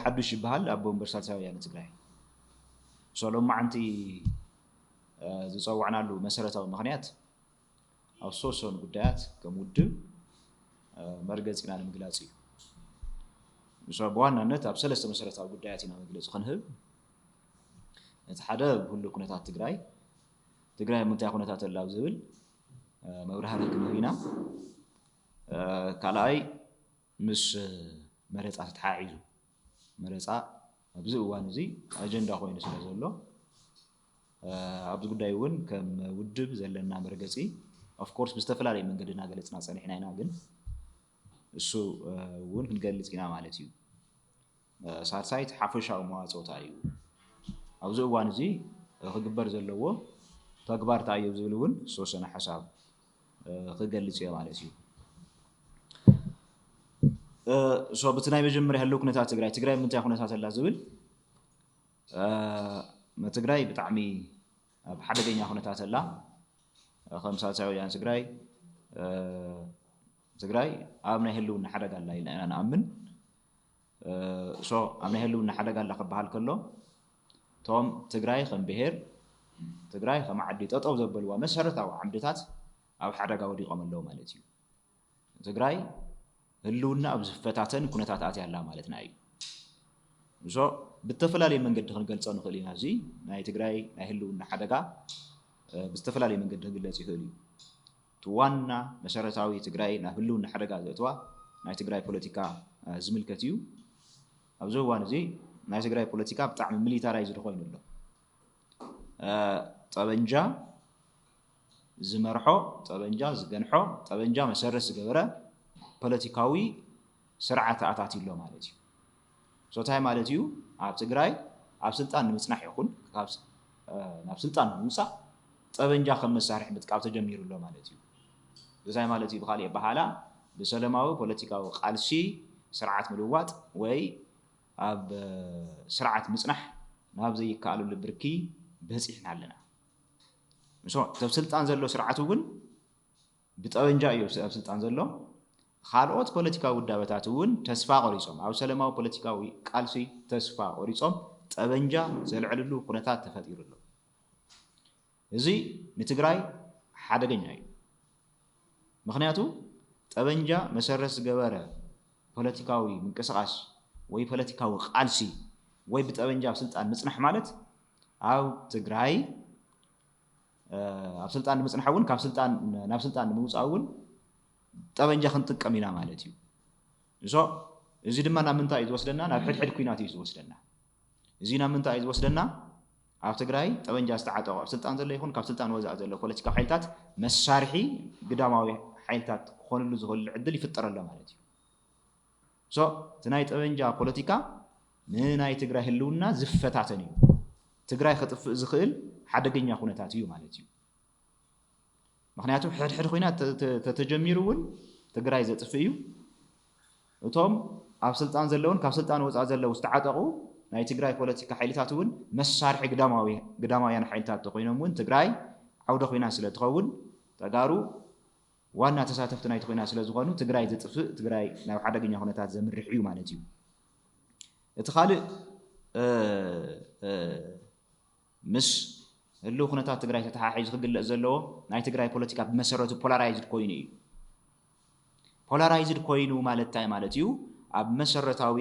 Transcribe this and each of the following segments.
ሓዱሽ ይበሃል ኣቦ ወንበር ሳልሳይ ወያነ ትግራይ። ሶ ሎማዓንቲ ዝፀዋዕናሉ መሰረታዊ ምኽንያት ኣብ ዝተወሰኑ ጉዳያት ከም ውድብ መርገፂና ንምግላፅ እዩ። ብዋናነት ኣብ ሰለስተ መሰረታዊ ጉዳያት ኢና መግለፂ ክንህብ። እቲ ሓደ ብህሉ ኩነታት ትግራይ ትግራይ ምንታይ ኩነታት ኣላ ዝብል መብራህርህ ክንህብ ኢና። ካልኣይ ምስ መረፃ ተተሓሒዙ መረፃ ኣብዚ እዋን እዚ ኣጀንዳ ኮይኑ ስለ ዘሎ ኣብዚ ጉዳይ እውን ከም ውድብ ዘለና መርገፂ ኦፍኮርስ ብዝተፈላለየ መንገዲ እናገለፅና ፀኒሕና ኢና። ግን እሱ እውን ክንገልፅ ኢና ማለት እዩ። ሳልሳይት ሓፈሻዊ መዋፅኦታ እዩ። ኣብዚ እዋን እዚ ክግበር ዘለዎ ተግባር እንታይ እዩ ዝብል እውን ዝተወሰነ ሓሳብ ክገልፅ እየ ማለት እዩ። ሶ ብቲ ናይ መጀመርያ ህልው ኩነታት ትግራይ ትግራይ ምንታይ ኩነታት ኣላ ዝብል ትግራይ ብጣዕሚ ኣብ ሓደገኛ ኩነታት ኣላ። ከም ሳልሳይ ወያን ትግራይ ትግራይ ኣብ ናይ ህልውና ሓደጋ ኣላ ኢልና ኢና ንኣምን። ሶ ኣብ ናይ ህልውና ሓደጋ ኣላ ክበሃል ከሎ እቶም ትግራይ ከም ብሄር ትግራይ ከም ዓዲ ጠጠው ዘበልዋ መሰረታዊ ዓምድታት ኣብ ሓደጋ ወዲቆም ኣለዉ ማለት እዩ። ትግራይ ህልውና ኣብ ዝፈታተን ኩነታት ኣትያ ኣላ ማለትና እዩ። ሶ ብተፈላለየ መንገዲ ክንገልፆ ንኽእል ኢና። እዚ ናይ ትግራይ ናይ ህልውና ሓደጋ ብዝተፈላለየ መንገዲ ክግለፅ ይኽእል እዩ። እቲ ዋና መሰረታዊ ትግራይ ናብ ህልውና ሓደጋ ዘእትዋ ናይ ትግራይ ፖለቲካ ዝምልከት እዩ። ኣብዚ እዋን እዚ ናይ ትግራይ ፖለቲካ ብጣዕሚ ሚሊታራይዝድ ኮይኑ ኣሎ። ጠበንጃ ዝመርሖ፣ ጠበንጃ ዝገንሖ፣ ጠበንጃ መሰረት ዝገበረ ፖለቲካዊ ስርዓት ኣታትዩ ኣሎ ማለት እዩ። ሶ እንታይ ማለት እዩ? ኣብ ትግራይ ኣብ ስልጣን ንምፅናሕ ይኹን ናብ ስልጣን ንምውፃእ ጠበንጃ ከም መሳርሒ ምጥቃም ተጀሚሩ ኣሎ ማለት እዩ። እንታይ ማለት እዩ? ብካሊእ ኣበሃህላ ብሰለማዊ ፖለቲካዊ ቃልሲ ስርዓት ምልዋጥ ወይ ኣብ ስርዓት ምፅናሕ ናብ ዘይከኣለሉ ብርኪ በፂሕና ኣለና። ሶ እቲ ኣብ ስልጣን ዘሎ ስርዓት እውን ብጠበንጃ እዩ ኣብ ስልጣን ዘሎ። ካልኦት ፖለቲካዊ ውዳበታት እውን ተስፋ ቆሪፆም ኣብ ሰለማዊ ፖለቲካዊ ቃልሲ ተስፋ ቆሪፆም ጠበንጃ ዘልዕልሉ ኩነታት ተፈጢሩ ኣሎ። እዚ ንትግራይ ሓደገኛ እዩ። ምኽንያቱ ጠበንጃ መሰረት ዝገበረ ፖለቲካዊ ምንቅስቃስ ወይ ፖለቲካዊ ቃልሲ ወይ ብጠበንጃ ኣብ ስልጣን ምፅናሕ ማለት ኣብ ትግራይ ኣብ ስልጣን ንምፅናሕ እውን ካብ ስልጣን ናብ ስልጣን ንምውፃእ እውን ጠበንጃ ክንጥቀም ኢና ማለት እዩ። ሶ እዚ ድማ ናብ ምንታይ እዩ ዝወስደና? ናብ ሕድሕድ ኩናት እዩ ዝወስደና። እዚ ናብ ምንታይ እዩ ዝወስደና? ኣብ ትግራይ ጠበንጃ ዝተዓጠቑ ኣብ ስልጣን ዘሎ ይኹን ካብ ስልጣን ወፃኢ ዘሎ ፖለቲካዊ ሓይልታት መሳርሒ ግዳማዊ ሓይልታት ክኾንሉ ዝኽእሉ ዕድል ይፍጠር ኣሎ ማለት እዩ። ሶ እቲ ናይ ጠበንጃ ፖለቲካ ንናይ ትግራይ ህልውና ዝፈታተን እዩ። ትግራይ ክጥፍእ ዝኽእል ሓደገኛ ኩነታት እዩ ማለት እዩ። ምክንያቱ ሕድሕድ ኮይና ተተጀሚሩ እውን ትግራይ ዘጥፍእ እዩ። እቶም ኣብ ስልጣን ዘለውን ካብ ስልጣን ወፃእ ዘለዉ ዝተዓጠቑ ናይ ትግራይ ፖለቲካ ሓይልታት እውን መሳርሒ ግዳማውያን ሓይልታት ተኮይኖም እውን ትግራይ ዓውደ ኮይና ስለ ትኸውን ተጋሩ ዋና ተሳተፍቲ ናይቲ ኮይና ስለ ዝኾኑ ትግራይ ዝጥፍእ ትግራይ ናብ ሓደገኛ ኩነታት ዘምርሕ እዩ ማለት እዩ። እቲ ካልእ ምስ ህልው ኩነታት ትግራይ ተተሓሒዙ ክግለፅ ዘለዎ ናይ ትግራይ ፖለቲካ ብመሰረቱ ፖላራይዝድ ኮይኑ እዩ። ፖላራይዝድ ኮይኑ ማለት እንታይ ማለት እዩ? ኣብ መሰረታዊ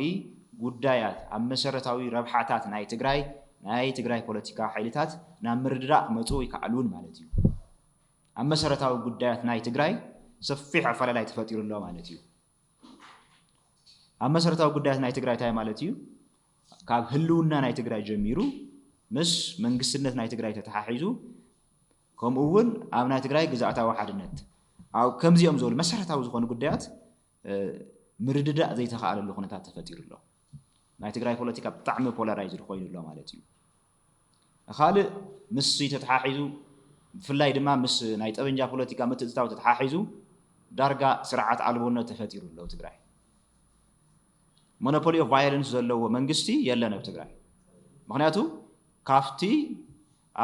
ጉዳያት ኣብ መሰረታዊ ረብሓታት ናይ ትግራይ ናይ ትግራይ ፖለቲካ ሓይልታት ናብ ምርድዳእ ክመፁ ይከኣሉን ማለት እዩ። ኣብ መሰረታዊ ጉዳያት ናይ ትግራይ ሰፊሕ ኣፈላላይ ተፈጢሩ ኣሎ ማለት እዩ። ኣብ መሰረታዊ ጉዳያት ናይ ትግራይ እንታይ ማለት እዩ? ካብ ህልውና ናይ ትግራይ ጀሚሩ ምስ መንግስትነት ናይ ትግራይ ተተሓሒዙ ከምኡ እውን ኣብ ናይ ትግራይ ግዛእታዊ ሓድነት ኣብ ከምዚኦም ዝበሉ መሰረታዊ ዝኾኑ ጉዳያት ምርድዳእ ዘይተኸኣለሉ ኩነታት ተፈጢሩ ኣሎ። ናይ ትግራይ ፖለቲካ ብጣዕሚ ፖላራይዝድ ኮይኑ ኣሎ ማለት እዩ። ካልእ ምስ ተተሓሒዙ ብፍላይ ድማ ምስ ናይ ጠበንጃ ፖለቲካ ምትእትታው ተተሓሒዙ ዳርጋ ስርዓት ኣልቦነት ተፈጢሩ ኣሎ ትግራይ። ሞኖፖሊ ኦፍ ቫዮለንስ ዘለዎ መንግስቲ የለን ኣብ ትግራይ። ምክንያቱ ካብቲ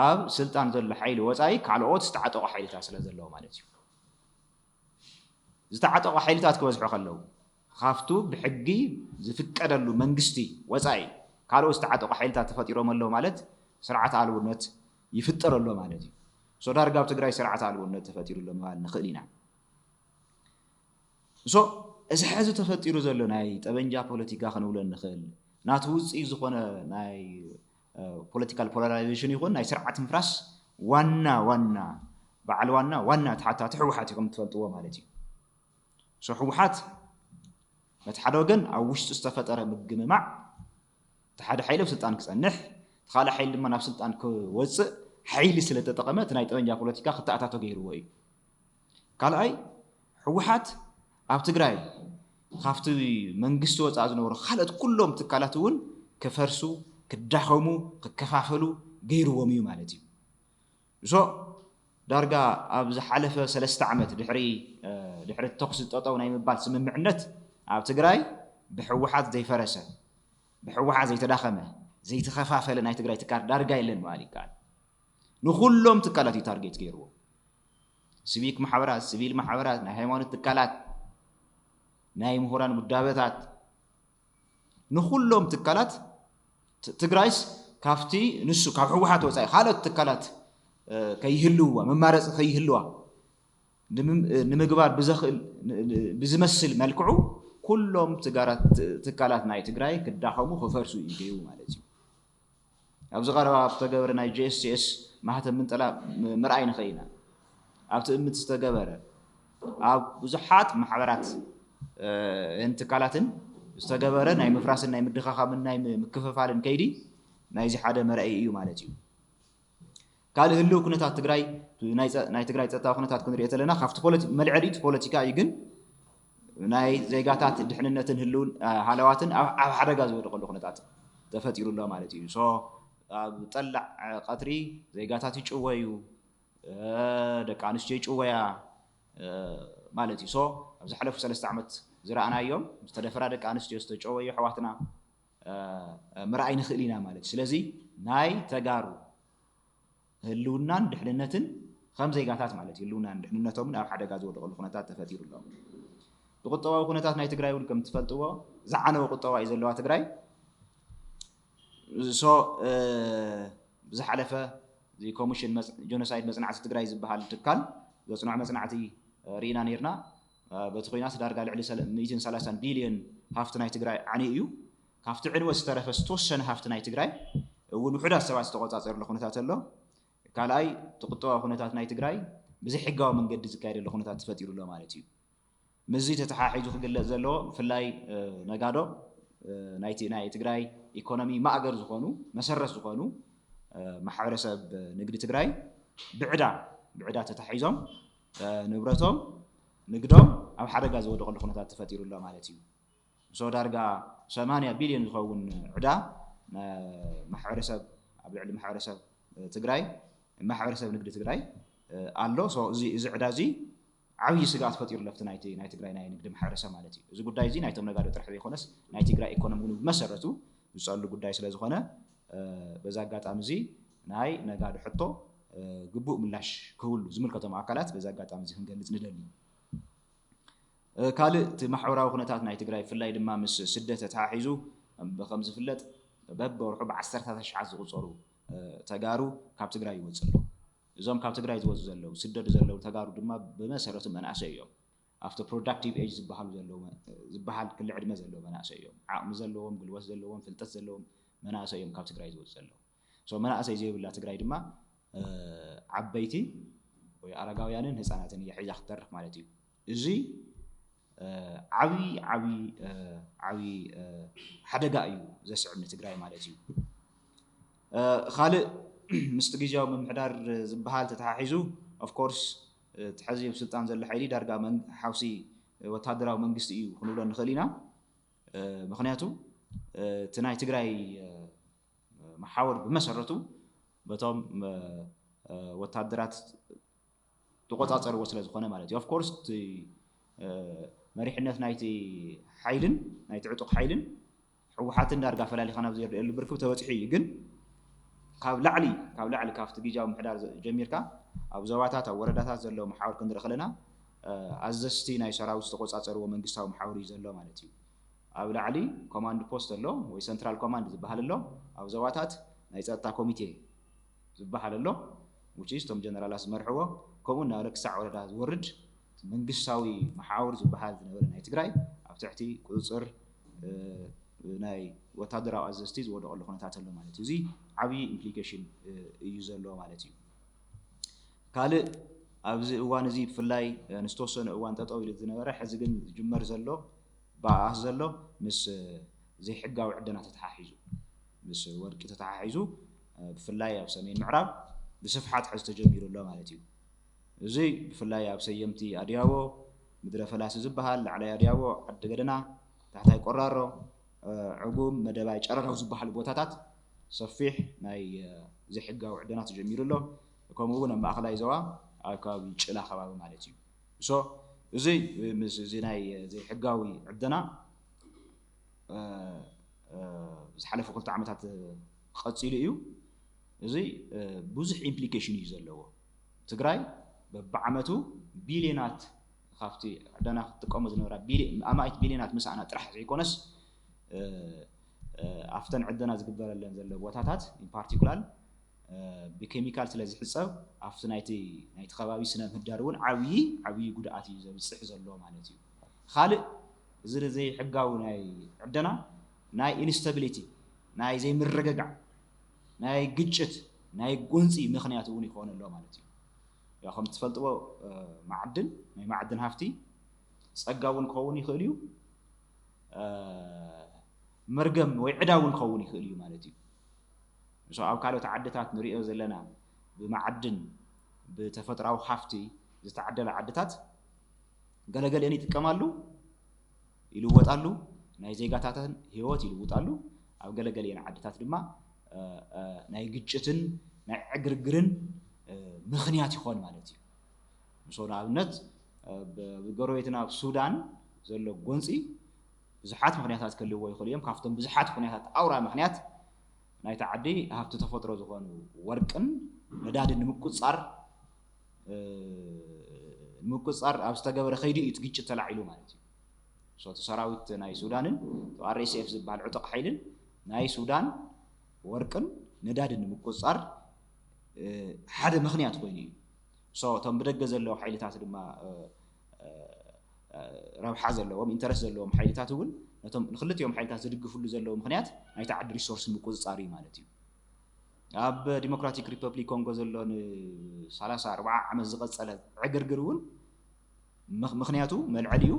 ኣብ ስልጣን ዘሎ ሓይሊ ወፃኢ ካልኦት ዝተዓጠቑ ሓይልታት ስለ ዘለዎ ማለት እዩ። ዝተዓጠቑ ሓይልታት ክበዝሑ ከለዉ ካብቱ ብሕጊ ዝፍቀደሉ መንግስቲ ወፃኢ ካልኦት ዝተዓጠቑ ሓይልታት ተፈጢሮም ኣለዉ ማለት ስርዓት ኣልውነት ይፍጠር ኣሎ ማለት እዩ። ሶ ዳርጋ ኣብ ትግራይ ስርዓት ኣልውነት ተፈጢሩ ኣሎ ምባል ንኽእል ኢና። ሶ እዚ ሕዚ ተፈጢሩ ዘሎ ናይ ጠበንጃ ፖለቲካ ክንብሎ ንኽእል ናቱ ውፅኢ ዝኾነ ናይ ፖለቲካል ፖላራይዜሽን ይኹን ናይ ስርዓት ምፍራስ ዋና ዋና በዓል ዋና ዋና ተሓታቲ ህወሓት እዩ ከም ትፈልጥዎ ማለት እዩ። ሶ ህወሓት በቲ ሓደ ወገን ኣብ ውሽጡ ዝተፈጠረ ምግምማዕ እቲ ሓደ ሓይሊ ኣብ ስልጣን ክፀንሕ እቲ ካልእ ሓይሊ ድማ ናብ ስልጣን ክወፅእ ሓይሊ ስለተጠቐመ እቲ ናይ ጠበንጃ ፖለቲካ ክተኣታቶ ገይርዎ እዩ። ካልኣይ ህወሓት ኣብ ትግራይ ካብቲ መንግስቲ ወፃኢ ዝነበሩ ካልኦት ኩሎም ትካላት እውን ክፈርሱ ክዳኸሙ ክከፋፈሉ ገይርዎም እዩ ማለት እዩ። ሶ ዳርጋ ኣብ ዝሓለፈ ሰለስተ ዓመት ድሕሪ ድሕሪ ተኩሲ ጠጠው ናይ ምባል ስምምዕነት ኣብ ትግራይ ብህወሓት ዘይፈረሰ ብህወሓት ዘይተዳኸመ ዘይተኸፋፈለ ናይ ትግራይ ትካል ዳርጋ የለን ምባል ይከኣል። ንኩሎም ትካላት እዩ ታርጌት ገይርዎ። ሲቪክ ማሕበራት፣ ሲቪል ማሕበራት፣ ናይ ሃይማኖት ትካላት፣ ናይ ምሁራን ውዳበታት ንኩሎም ትካላት ትግራይስ ካብቲ ንሱ ካብ ህወሓት ወፃኢ ካልኦት ትካላት ከይህልውዋ መማረፂ ከይህልዋ ንምግባር ብዘኽእል ብዝመስል መልክዑ ኩሎም ትካላት ናይ ትግራይ ክዳኸሙ ክፈርሱ እዩ ገይሩ ማለት እዩ። ኣብዚ ቀረባ ኣብ ዝተገበረ ናይ ጂኤስቲኤስ ማህተም ምንጠላ ምርኣይ ንኽእል ኢና። ኣብ ትእምት ዝተገበረ ኣብ ብዙሓት ማሕበራት ን ትካላትን ዝተገበረ ናይ ምፍራስን ናይ ምድኻኻምን ናይ ምክፍፋልን ከይዲ ናይዚ ሓደ መርኣይ እዩ ማለት እዩ። ካልእ ህልው ኩነታት ትግራይ ናይ ትግራይ ፀጥታዊ ኩነታት ክንሪኦ ተለና ካብቲ መልዐሊ እቲ ፖለቲካ እዩ ግን ናይ ዜጋታት ድሕንነትን ህልውን ሃለዋትን ኣብ ሓደጋ ዝወደቀሉ ኩነታት ተፈጢሩ ኣሎ ማለት እዩ። ሶ ኣብ ጠላዕ ቀትሪ ዜጋታት ይጭወዩ፣ ደቂ ኣንስትዮ ይጭወያ ማለት እዩ። ሶ ኣብ ዝሓለፉ ሰለስተ ዓመት ዝረኣናዮም ዝተደፈራ ደቂ ኣንስትዮ ዝተጨወዩ ኣሕዋትና ምርኣይ ንኽእል ኢና ማለት እዩ። ስለዚ ናይ ተጋሩ ህልውናን ድሕንነትን ከም ዜጋታት ማለት እዩ ህልውናን ድሕንነቶምን ኣብ ሓደጋ ዝወደቀሉ ኩነታት ተፈጢሩ ኣሎ። ብቁጠባዊ ኩነታት ናይ ትግራይ እውን ከም ትፈልጥዎ ዝዓነወ ቁጠባ እዩ ዘለዋ ትግራይ። ሶ ብዝሓለፈ እዚ ኮሚሽን ጀኖሳይድ መፅናዕቲ ትግራይ ዝበሃል ትካል ዘፅንዖ መፅናዕቲ ርኢና ነርና። በቲ ኩናት ዳርጋ ልዕሊ ሚእትን ሰላሳን ቢልዮን ሃፍቲ ናይ ትግራይ ዓንዩ እዩ። ካብቲ ዕንወት ዝተረፈ ዝተወሰነ ሃፍቲ ናይ ትግራይ እውን ውሑዳት ሰባት ዝተቆፃፀርሉ ኩነታት ኣሎ። ካልኣይ እቲ ቁጠባዊ ኩነታት ናይ ትግራይ ብዘይሕጋዊ መንገዲ ዝካየደሉ ኩነታት ተፈጢሩ ኣሎ ማለት እዩ። ምስዚ ተተሓሒዙ ክግለፅ ዘለዎ ብፍላይ ነጋዶ ናይቲ ናይ ትግራይ ኢኮኖሚ ማእገር ዝኾኑ መሰረት ዝኾኑ ማሕበረሰብ ንግዲ ትግራይ ብዕዳ ብዕዳ ተታሒዞም ንብረቶም ንግዶም ኣብ ሓደጋ ዝወደቀሉ ኩነታት ተፈጢሩ ኣሎ ማለት እዩ። ሶ ዳርጋ ሰማንያ ቢልዮን ዝኸውን ዕዳ ማሕበረሰብ ኣብ ልዕሊ ማሕበረሰብ ትግራይ ማሕበረሰብ ንግዲ ትግራይ ኣሎ። እዚ ዕዳ እዚ ዓብዪ ስግኣት ፈጢሩ ለፍቲ ናይ ትግራይ ናይ ንግዲ ማሕበረሰብ ማለት እዩ። እዚ ጉዳይ እዚ ናይቶም ነጋዶ ጥራሕ ዘይኮነስ ናይ ትግራይ ኢኮኖሚ እውን ብመሰረቱ ዝፀሉ ጉዳይ ስለዝኾነ በዚ ኣጋጣሚ እዚ ናይ ነጋዶ ሕቶ ግቡእ ምላሽ ክህብሉ ዝምልከቶም ኣካላት በዚ ኣጋጣሚ እዚ ክንገልፅ ንደሊ። ካልእ እቲ ማሕበራዊ ኩነታት ናይ ትግራይ ብፍላይ ድማ ምስ ስደት ተተሓሒዙ ከም ዝፍለጥ በብወርሑ ብዓሰርታት ኣሽሓት ዝቑፀሩ ተጋሩ ካብ ትግራይ ይወፅእ ኣሎ። እዞም ካብ ትግራይ ዝወፁ ዘለዉ ስደዱ ዘለዉ ተጋሩ ድማ ብመሰረቱ መናእሰይ እዮም። ኣብቲ ፕሮዳክቲቭ ኤጅ ዝበሃሉ ዘለዉ ዝበሃል ክሊ ዕድመ ዘለዉ መናእሰይ እዮም። ዓቕሚ ዘለዎም፣ ጉልበት ዘለዎም፣ ፍልጠት ዘለዎም መናእሰይ እዮም ካብ ትግራይ ዝወፁ ዘለዉ። ሶ መናእሰይ ዘይብላ ትግራይ ድማ ዓበይቲ ወይ ኣረጋውያንን ህፃናትን እያ ሒዛ ክትተርፍ ማለት እዩ። እዚ ዓብዪ ዓብዪ ዓብዪ ሓደጋ እዩ ዘስዕብ ንትግራይ ማለት እዩ። ካልእ ምስቲ ግዜያዊ ምምሕዳር ዝበሃል ተተሓሒዙ ኦፍኮርስ እቲ ሕዚ ኣብ ስልጣን ዘሎ ሓይሊ ዳርጋ ሓውሲ ወታደራዊ መንግስቲ እዩ ክንብሎ ንኽእል ኢና። ምኽንያቱ እቲ ናይ ትግራይ መሓውር ብመሰረቱ በቶም ወታደራት ተቆፃፀርዎ ስለ ዝኾነ ማለት እዩ። ኦፍኮርስ እቲ መሪሕነት ናይቲ ሓይልን ናይቲ ዕጡቕ ሓይልን ህወሓትን ዳርጋ ፈላሊኻ ናብ ዘየርድአሉ ብርክብ ተበፂሑ እዩ። ግን ካብ ላዕሊ ካብ ላዕሊ ካብቲ ግዜያዊ ምሕዳር ጀሚርካ ኣብ ዞባታት ኣብ ወረዳታት ዘለዉ መሓውር ክንርኢ ከለና ኣዘዝቲ ናይ ሰራዊት ዝተቆጻጸርዎ መንግስታዊ መሓውር እዩ ዘሎ ማለት እዩ። ኣብ ላዕሊ ኮማንድ ፖስት ኣሎ ወይ ሰንትራል ኮማንድ ዝበሃል ኣሎ። ኣብ ዞባታት ናይ ጸጥታ ኮሚቴ ዝበሃል ኣሎ። ውጪ እቶም ጀነራላት ዝመርሕዎ፣ ከምኡ እናበለ ክሳዕ ወረዳ ዝወርድ መንግስታዊ መሓውር ዝበሃል ዝነበረ ናይ ትግራይ ኣብ ትሕቲ ቁፅፅር ናይ ወታደራዊ ኣዘዝቲ ዝወደቀሉ ኩነታት ኣሎ ማለት እዩ። እዚ ዓብዪ ኢምፕሊኬሽን እዩ ዘለዎ ማለት እዩ። ካልእ ኣብዚ እዋን እዚ ብፍላይ ንዝተወሰነ እዋን ጠጠው ኢሉ ዝነበረ፣ ሕዚ ግን ዝጅመር ዘሎ፣ ብኣስ ዘሎ ምስ ዘይሕጋዊ ዕደና ተተሓሒዙ፣ ምስ ወርቂ ተተሓሒዙ፣ ብፍላይ ኣብ ሰሜን ምዕራብ ብስፍሓት ሕዚ ተጀሚሩ ኣሎ ማለት እዩ። እዚ ብፍላይ ኣብ ሰየምቲ ኣድያቦ፣ ምድረ ፈላሲ ዝበሃል፣ ላዕላይ ኣድያቦ፣ ዓዲ ገደና፣ ታሕታይ ቆራሮ፣ ዕጉም፣ መደባይ፣ ጨረራው ዝበሃሉ ቦታታት ሰፊሕ ናይ ዘይሕጋዊ ዕደና ተጀሚሩ ኣሎ። ከምኡ እውን ኣብ ማእኸላይ ዞባ ኣብ ከባቢ ጭላ ከባቢ ማለት እዩ። ሶ እዚ ምስ እዚ ናይ ዘይሕጋዊ ዕደና ዝሓለፉ ክልተ ዓመታት ቀፂሉ እዩ። እዚ ብዙሕ ኢምፕሊኬሽን እዩ ዘለዎ። ትግራይ በብዓመቱ ቢልዮናት ካብቲ ዕደና ክትጥቀሞ ዝነበራ ኣማኢት ቢልዮናት ምስኣና ጥራሕ ዘይኮነስ ኣብተን ዕደና ዝግበረለን ዘሎ ቦታታት ኢን ፓርቲኩላር ብኬሚካል ስለ ዝሕፀብ ኣብቲ ናይቲ ናይቲ ከባቢ ስነ ምህዳር እውን ዓብዪ ዓብዪ ጉድኣት እዩ ዘብፅሕ ዘሎ ማለት እዩ። ካልእ እዚ ዘይሕጋዊ ናይ ዕደና ናይ ኢንስታቢሊቲ ናይ ዘይምርግጋዕ ናይ ግጭት ናይ ጎንፂ ምኽንያት እውን ይኾን ኣሎ ማለት እዩ። ያው ከም ትፈልጥዎ ማዕድን ናይ ማዕድን ሃፍቲ ፀጋ እውን ክኸውን ይኽእል እዩ፣ መርገም ወይ ዕዳ እውን ክኸውን ይኽእል እዩ ማለት እዩ። ንሶ ኣብ ካልኦት ዓድታት ንሪኦ ዘለና ብማዕድን ብተፈጥራዊ ሃፍቲ ዝተዓደለ ዓድታት ገለገሊአን ይጥቀማሉ፣ ይልወጣሉ፣ ናይ ዜጋታተን ህይወት ይልውጣሉ። ኣብ ገለገሊአን ዓድታት ድማ ናይ ግጭትን ናይ ዕግርግርን ምኽንያት ይኾን ማለት እዩ። ንሶ ንኣብነት ብጎረቤትና ኣብ ሱዳን ዘሎ ጎንፂ ብዙሓት ምኽንያታት ክህልዎ ይኽእሉ እዮም። ካብቶም ብዙሓት ምኽንያታት ኣውራ ምኽንያት ናይቲ ዓዲ ሃፍቲ ተፈጥሮ ዝኾኑ ወርቅን ነዳድን ንምቁፅፃር ንምቁፅፃር ኣብ ዝተገበረ ከይዲ እዩ እቲ ግጭት ተላዒሉ ማለት እዩ። እቲ ሰራዊት ናይ ሱዳንን ኣር ኤስ ኤፍ ዝበሃል ዕጡቕ ሓይልን ናይ ሱዳን ወርቅን ነዳድን ንምቁፅፃር ሓደ ምኽንያት ኮይኑ እዩ። እቶም ብደገ ዘለዉ ሓይልታት ድማ ረብሓ ዘለዎም ኢንተረስት ዘለዎም ሓይልታት እውን ነቶም ንክልቲኦም ሓይልታት ዝድግፍሉ ዘለዉ ምኽንያት ናይቲ ዓዲ ሪሶርስ ምቁፅፃር እዩ ማለት እዩ። ኣብ ዲሞክራቲክ ሪፐብሊክ ኮንጎ ዘሎ ንሳላሳ ኣርባዓ ዓመት ዝቐፀለ ዕግርግር እውን ምኽንያቱ መልዐሊኡ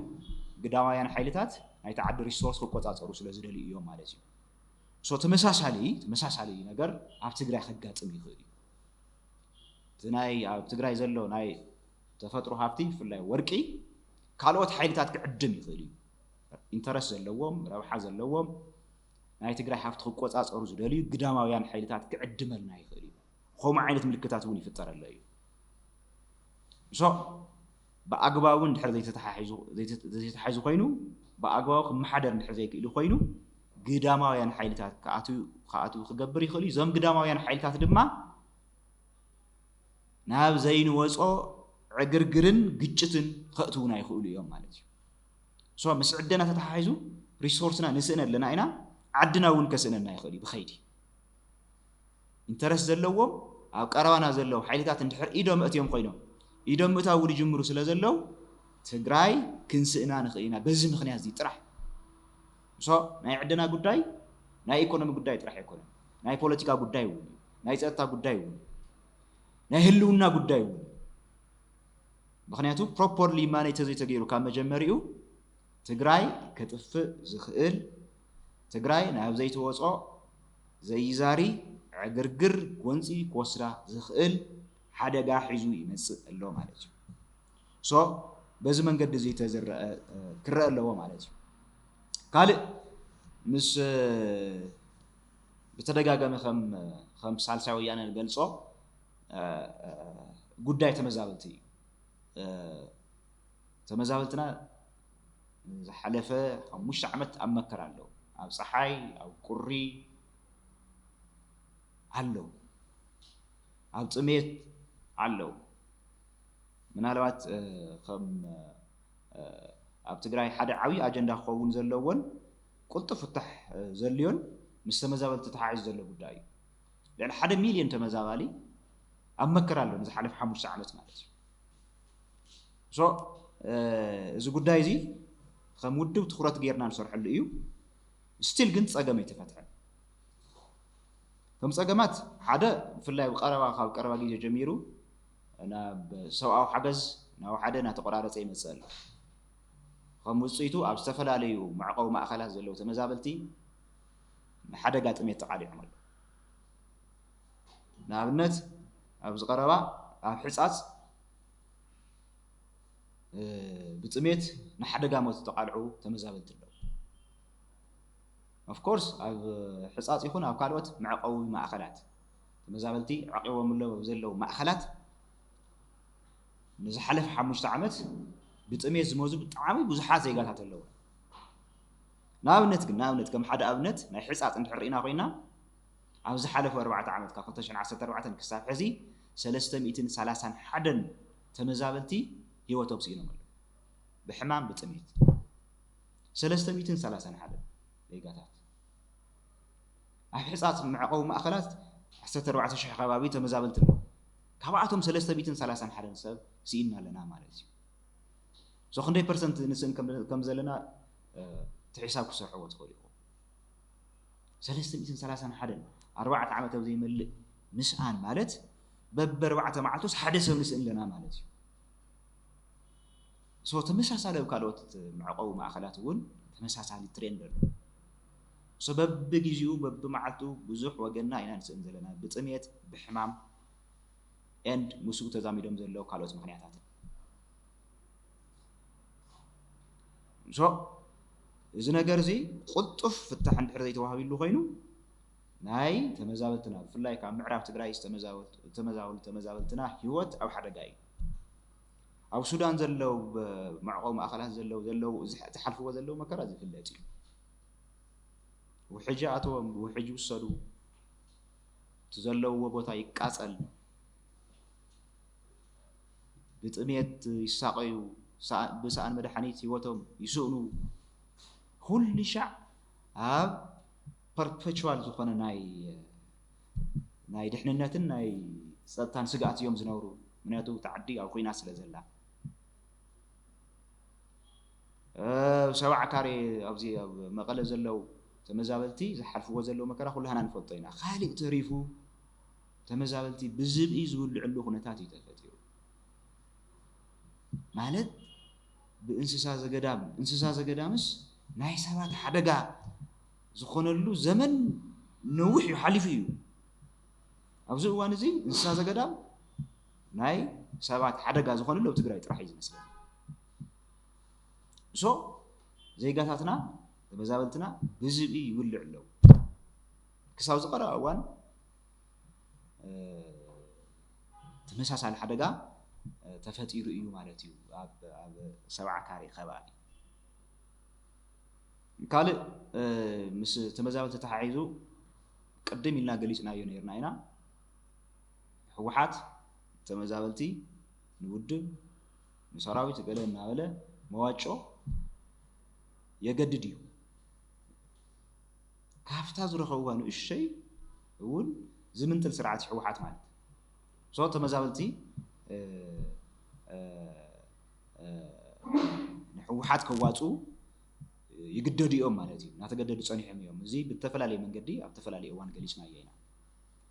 ግዳማውያን ሓይልታት ናይቲ ዓዲ ሪሶርስ ክቆፃፀሩ ስለ ዝደልዩ እዮም ማለት እዩ። ሶ ተመሳሳሊ ተመሳሳሊ ነገር ኣብ ትግራይ ከጋጥም ይኽእል እዩ። እቲ ናይ ኣብ ትግራይ ዘሎ ናይ ተፈጥሮ ሃፍቲ ብፍላይ ወርቂ ካልኦት ሓይልታት ክዕድም ይኽእል እዩ። ኢንተረስት ዘለዎም ረብሓ ዘለዎም ናይ ትግራይ ሃፍቲ ክቆፃፀሩ ዝደልዩ ግዳማውያን ሓይልታት ክዕድመልና ይኽእል እዩ። ከምኡ ዓይነት ምልክታት እውን ይፍጠረለ እዩ። ሶ ብኣግባቡ እንድሕር ዘይተተሓሒዙ ዘይተተሓሒዙ ኮይኑ ብኣግባቡ ክመሓደር እንድሕር ዘይክእል ኮይኑ ግዳማውያን ሓይልታት ክኣትው ክገብር ይኽእል እዩ። እዞም ግዳማውያን ሓይልታት ድማ ናብ ዘይንወፆ ዕግርግርን ግጭትን ከእትውና ይኽእሉ እዮም ማለት እዩ። ሶ ምስ ዕደና ተተሓሒዙ ሪሶርስና ንስእነ ኣለና ኢና፣ ዓድና እውን ከስእነና ይኽእል እዩ ብኸይዲ። ኢንተረስት ዘለዎም ኣብ ቀረባና ዘለዉ ሓይልታት እንድሕር ኢዶም እትዮም ኮይኖም ኢዶም ምእታው እውን ይጅምሩ ስለ ዘለዉ ትግራይ ክንስእና ንኽእል ኢና በዚ ምኽንያት እዚ ጥራሕ። ሶ ናይ ዕደና ጉዳይ ናይ ኢኮኖሚ ጉዳይ ጥራሕ ኣይኮነን፣ ናይ ፖለቲካ ጉዳይ እውን እዩ፣ ናይ ፀጥታ ጉዳይ እውን እዩ፣ ናይ ህልውና ጉዳይ እውን እዩ። ምኽንያቱ ፕሮፐርሊ ማኔጅ ተዘይተገይሩ ካብ መጀመሪኡ ትግራይ ከጥፍእ ዝኽእል ትግራይ ናብ ዘይትወፆ ዘይዛሪ ዕግርግር ጎንፂ ክወስዳ ዝኽእል ሓደጋ ሒዙ ይመፅእ ኣሎ ማለት እዩ። ሶ በዚ መንገዲ እዚ ተዝረአ ክረአ ኣለዎ ማለት እዩ። ካልእ ምስ ብተደጋጋሚ ከም ሳልሳይ ወያነ ንገልፆ ጉዳይ ተመዛበልቲ እዩ። ተመዛበልትና ዝሓለፈ ሓሙሽተ ዓመት ኣብ መከራ ኣለዉ። ኣብ ፀሓይ ኣብ ቁሪ ኣለዉ። ኣብ ጥሜት ኣለዉ። ምናልባት ከም ኣብ ትግራይ ሓደ ዓብዪ ኣጀንዳ ክኸውን ዘለዎን ቅልጡፍ ፍታሕ ዘድልዮን ምስ ተመዛበልቲ ተሓሒዙ ዘሎ ጉዳይ እዩ። ልዕሊ ሓደ ሚልዮን ተመዛባሊ ኣብ መከራ ኣሎ ንዝሓለፈ ሓሙሽተ ዓመት ማለት እዩ። ሶ እዚ ጉዳይ እዚ ከም ውድብ ትኹረት ጌርና ንሰርሐሉ እዩ። ስቲል ግን ፀገም ኣይተፈትሐን። ከም ፀገማት ሓደ ብፍላይ ብቀረባ ካብ ቀረባ ግዜ ጀሚሩ ናብ ሰብኣዊ ሓገዝ ናብ ሓደ እናተቆራረፀ ይመፅእ ኣሎ። ከም ውፅኢቱ ኣብ ዝተፈላለዩ መዕቆቢ ማእኸላት ዘለዉ ተመዛበልቲ ንሓደጋ ጥሜት ተቓሊዖም ኣለዉ። ንኣብነት ኣብዚ ቀረባ ኣብ ሕፃፅ ብጥሜት ንሓደጋ ሞት ዝተቓልዑ ተመዛበልቲ ኣለዉ። ኦፍኮርስ ኣብ ሕፃፅ ይኹን ኣብ ካልኦት መዕቆቢ ማእኸላት ተመዛበልቲ ዓቂቦም ዘለዉ ማእኸላት ንዝሓለፈ ሓሙሽተ ዓመት ብጥሜት ዝሞቱ ብጣዕሚ ብዙሓት ዜጋታት ኣለዉ። ንኣብነት ግን ንኣብነት ከም ሓደ ኣብነት ናይ ሕፃፅ እንድሕር ርኢና ኮይና ኣብ ዝሓለፉ ኣርባዕተ ዓመት ካብ ክልተ ሽሕን ዓሰርተ ኣርባዕተን ክሳብ ሕዚ ሰለስተ ሚእትን ሰላሳን ሓደን ተመዛበልቲ ህይወቶም ስኢኖም ኣለዉ ብሕማም ብጥሜት። ሰለስተ ሚእትን ሰላሳን ሓደን ዜጋታት ኣብ ሕፃፅ መዕቆቢ ማእኸላት ዓሰርተ ኣርባዕተ ሽሕ ከባቢ ተመዛበልቲ ኣለዉ። ካብኣቶም ሰለስተ ሚእትን ሰላሳን ሓደን ሰብ ስኢንና ኣለና ማለት እዩ። ሶ ክንደይ ፐርሰንት ንስእን ከም ዘለና እቲ ሒሳብ ክሰርሕዎ ትኽእሉ ኢኹም። ሰለስተ ሚእትን ሰላሳን ሓደን ኣርባዕተ ዓመት ኣብ ዘይመልእ ምስኣን ማለት በቢ ኣርባዕተ መዓልቶስ ሓደ ሰብ ንስእን ኣለና ማለት እዩ። ሶ ተመሳሳሊ ኣብ ካልኦት መዕቆቢ ማእኸላት እውን ተመሳሳሊ ትሬንድ ኣሎ። ሶ በብግዜኡ በብመዓልቱ ብዙሕ ወገንና ኢና ንስእን ዘለና ብጥሜት ብሕማም ኤንድ ምስኡ ተዛሚዶም ዘለዉ ካልኦት ምኽንያታትን። ሶ እዚ ነገር እዚ ቅልጡፍ ፍታሕ እንድሕር ዘይተዋሂብሉ ኮይኑ ናይ ተመዛበልትና ብፍላይ ካብ ምዕራብ ትግራይ ዝተመዛበሉ ተመዛበልትና ህይወት ኣብ ሓደጋ እዩ። ኣብ ሱዳን ዘለዉ መዕቆቢ ማእኸላት ዘለዉ ዘለዉ ዝሓልፍዎ ዘለዉ መከራ ዝፍለጥ እዩ። ውሕጅ ኣተዎም፣ ውሕጅ ይውሰዱ፣ እቲ ዘለውዎ ቦታ ይቃፀል፣ ብጥሜት ይሳቐዩ፣ ብሰኣን መድሓኒት ህይወቶም ይስእኑ። ኩሉ ሻዕ ኣብ ፐርፔቹዋል ዝኾነ ናይ ናይ ድሕንነትን ናይ ፀጥታን ስግኣት እዮም ዝነብሩ። ምክንያቱ እታ ዓዲ ኣብ ኩናት ስለ ዘላ። ሰብዓ ካሬ ኣብዚ ኣብ መቐለ ዘለዉ ተመዛበልቲ ዝሓልፍዎ ዘለዉ መከራ ኩላህና ንፈልጦ ኢና። ካሊእ ተሪፉ ተመዛበልቲ ብዝብኢ ዝብልዕሉ ኩነታት እዩ ተፈጢሩ። ማለት ብእንስሳ ዘገዳም እንስሳ ዘገዳምስ ናይ ሰባት ሓደጋ ዝኾነሉ ዘመን ነዊሕ እዩ ሓሊፉ እዩ። ኣብዚ እዋን እዚ እንስሳ ዘገዳም ናይ ሰባት ሓደጋ ዝኾነሉ ኣብ ትግራይ ጥራሕ እዩ ዝመስለኒ። ሶ ዜጋታትና ተመዛበልትና ብዝብኢ ይብልዑ ኣለዉ። ክሳብ ዝቐረባ እዋን ተመሳሳሊ ሓደጋ ተፈጢሩ እዩ ማለት እዩ። ኣብ ሰብዓ ካሬ ከባቢ ካልእ ምስ ተመዛበልቲ ተሓሒዙ ቅድም ኢልና ገሊፅናዮ ነይርና ኢና። ህወሓት ተመዛበልቲ ንውድብ ንሰራዊት ገለ እናበለ መዋጮ የገድድ እዩ። ካብታ ዝረኸብዋ ንእሸይ እውን ዝምንጥል ስርዓት ህወሓት ማለት ሶ ተመዛበልቲ ንህወሓት ከዋፅኡ ይግደዱ እዮም ማለት እዩ። እናተገደዱ ፀኒሖም እዮም። እዚ ብተፈላለየ መንገዲ ኣብ ተፈላለየ እዋን ገሊፅናዮ ኢና።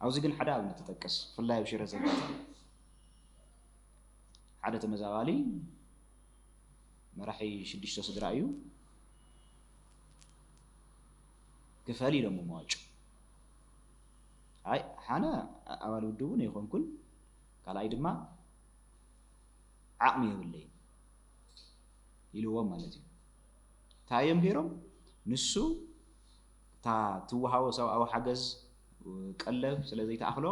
ኣብዚ ግን ሓደ ኣብነት ተጠቅስ ፍላይ ኣብ ሽረ ዘጋጠመ ሓደ ተመዛባሊ መራሒ ሽዱሽተ ስድራ እዩ። ክፈል ኢሎሞ መዋጮ ኣይ ሓነ ኣባል ውድቡን ኣይኮንኩን ካልኣይ ድማ ዓቕሚ የብለይን ኢልዎም ማለት እዩ። እንታይ እዮም ገይሮም? ንሱ እታ ትወሃቦ ሰብኣዊ ሓገዝ ቀለብ ስለ ዘይተኣኽሎ